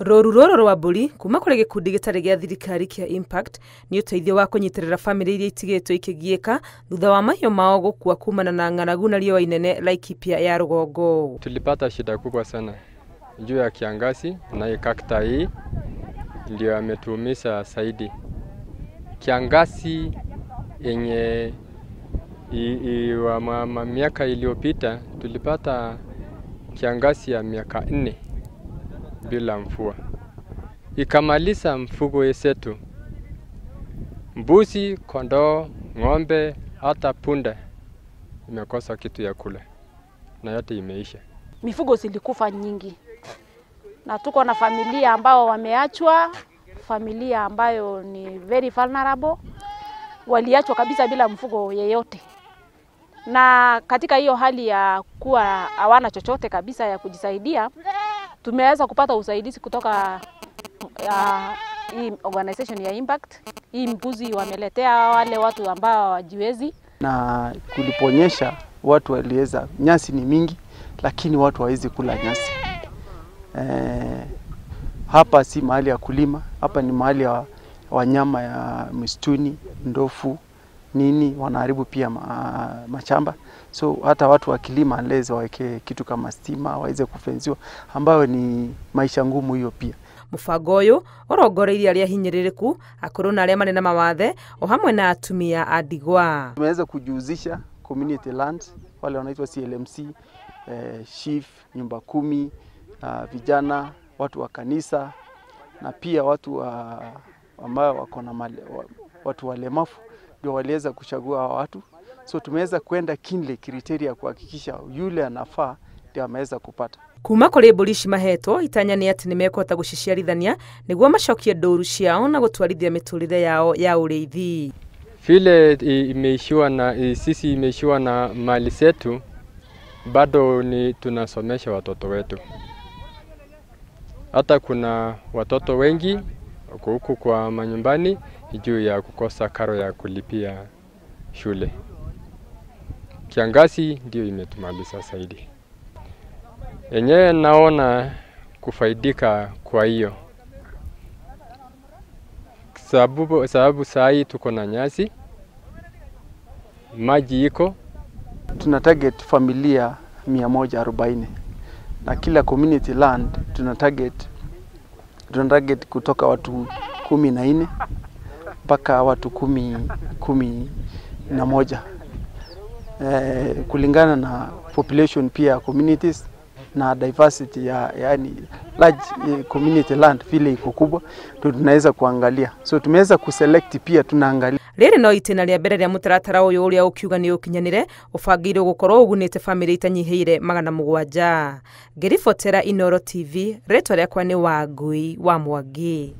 Rũru rũrũ rwa mbũri kuma kũrĩ gĩkundi gĩtarĩ gĩa thirikari kĩa Impact nĩ ũteithio wa kũnyitĩrĩra bamĩrĩ iria itigĩtwo ikĩgiĩka thutha wa mahiũ mao gũkua kumana na ng'aragu na riũa inene Laikipia ya rũgongo. Tulipata shida kubwa sana juu ya kiangazi na cacti hii ndio ametuumiza zaidi. Kiangazi yenye miaka iliyopita tulipata kiangazi ya miaka 4 bila mvua, ikamaliza mfugo yetu, mbuzi, kondoo, ng'ombe, hata punda imekosa kitu ya kula na yote imeisha. Mifugo zilikufa nyingi na tuko na familia ambao wameachwa, familia ambayo ni very vulnerable, waliachwa kabisa bila mfugo yeyote. Na katika hiyo hali ya kuwa hawana chochote kabisa ya kujisaidia, tumeweza kupata usaidizi kutoka hii organization ya Impact. Hii mbuzi wameletea wale watu ambao hawajiwezi. Na kuliponyesha watu waliweza, nyasi ni mingi lakini watu hawawezi kula nyasi. Hapa si mahali ya kulima, hapa ni mahali ya wanyama ya msituni, ndofu, nini wanaharibu pia mashamba. So hata watu wakilima unless waweke kitu kama stima waweze kufenziwa, ambayo ni maisha ngumu hiyo pia. Mũbango ũyũ ũrongoreirie arĩa hinyĩrĩrĩku, akũrũ na arĩa marĩ na mawathe o hamwe na atumia a ndigwa. Tumeweza kujihusisha community land, wale wanaitwa CLMC, chief, nyumba 10, vijana, watu wa kanisa na pia watu ambao wako na watu walemavu ndio waliweza kuchagua watu. So tumeweza kwenda kinle criteria kuhakikisha yule anafaa ndio ameweza kupata. Kuma kũrĩ mbũri ici mahetwo itanya nĩ atĩ nĩmekũhota gũciciarithania nĩguo macokie ndũru ciao na gũtwarithia mĩtũrĩre yao ya ũrĩithi. Vile imeishiwa na sisi, imeishiwa na mali zetu, bado ni tunasomesha watoto wetu. Hata kuna watoto wengi huku kwa manyumbani juu ya kukosa karo ya kulipia shule. Kiangazi ndio imetumaliza zaidi. Enyewe naona kufaidika kwa hiyo. Sababu saa tuko na nyasi, maji iko. Tuna target familia 140 na kila community land tuna target kutoka watu 14 mpaka watu 11 kulingana na population pia communities na diversity ya yani large community land vile iko kubwa tunaweza kuangalia. So tumeweza kuselect pia tunaangalia. Rĩrĩ no itĩna rĩa mbere rĩa mũtaratara ũyũ ũrĩa ũkiuga nĩ ũkinyanĩre ũbangĩirwo gũkorwo ũgunĩte bamĩrĩ itanyihĩire 700. Ngĩribotera Inooro TV, rĩtwa rĩakwa nĩ Wangui wa Mwangi.